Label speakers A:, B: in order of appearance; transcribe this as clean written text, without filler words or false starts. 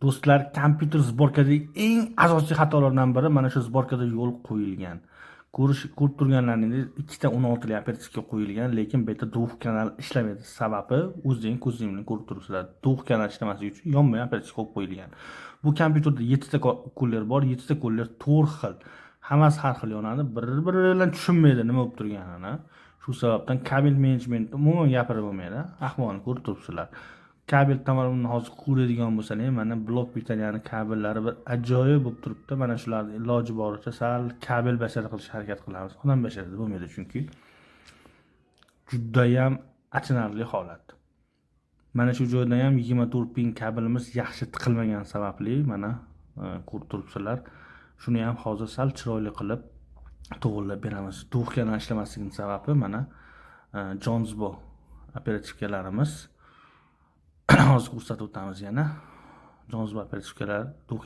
A: Do'stlar, kompyuter сборка dagi eng asosiy xatolardan biri mana shu сборка da yo'l qo'yilgan. Ko'rib turganlaringiz, ikkita 16 li оперативка qo'yilgan, lekin bu yerda двух канал ishlamaydi. Sababi o'zing ko'zing bilan ko'rib turibsizlar. Двух канал ishlamasligi uchun yonma-yon оперативка qo'yib qo'yilgan. Bu kompyuterda 7 ta кулер bor, 7 ta кулер 4 xil. Hammasi har xil yonadi, bir-biri bilan tushunmaydi nima bo'lib turganini. Shu sababdan kabel menejmenti umuman gapirib bo'lmaydi. Ahvolini ko'rib turibsizlar. Kabel tomonini hozir ko'radigan bo'lsalar, mana blok питания ni kabellari bir ajoyib bo'lib turibdi. Mana shularni iloji boricha sal kabel bashara qilishga harakat qilamiz. Odam basharada bo'lmaydi, chunki judayam achinarli holat. Mana shu joyda ham 24 pin kabelimiz yaxshi tiqilmagan sababli, mana ko'rib turibsizlar. Shuni ham hozir sal chiroyli qilib to'g'irlab beramiz. Двух канал ishlamasligining sababi mana Jonsbo оперативка larimiz. Hozir ko'rsatib o'tamiz yana. Jonsbo оперативка lar двух